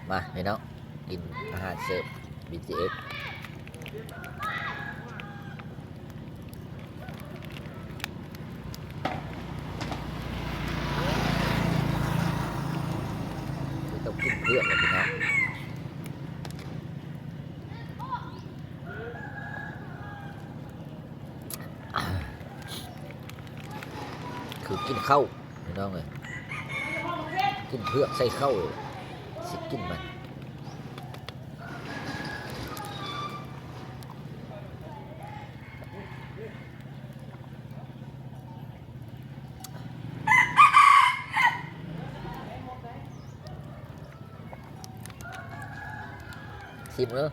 ມາພີ່ນ້ອງ ກິນອາຫານເສີບ ບີທີເອັສ ຕ້ອງກິນເຜືອກແລ້ວພີ່ນ້ອງ. ຄືກິນເຂົ້າພີ່ນ້ອງເອີຍ ກິນເຜືອກໃສ່ເຂົ້າເລີຍ ຊິກິນມັນ. ຊີມເດີ.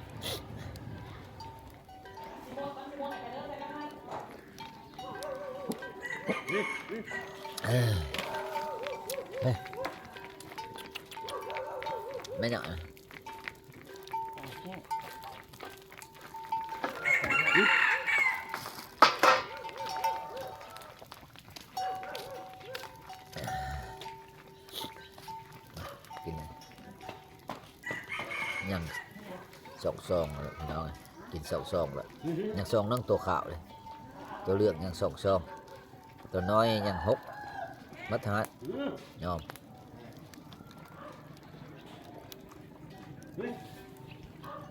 ເອີ ແມ່ນຫຍັງ? ກິນຫຍັງ? ຍັງສອງຊອງແລ້ວພີ່ນ້ອງເອີຍ ກິນສອງຊອງແລ້ວ ຍັງຊອງໜຶ່ງ ຕົວຂາວເດ້ ຕົວເຫຼືອງຍັງສອງຊອງ ຕົວນ້ອຍຍັງຫົກ ມັດທະນະຍອມ. ເຮີ້ຍ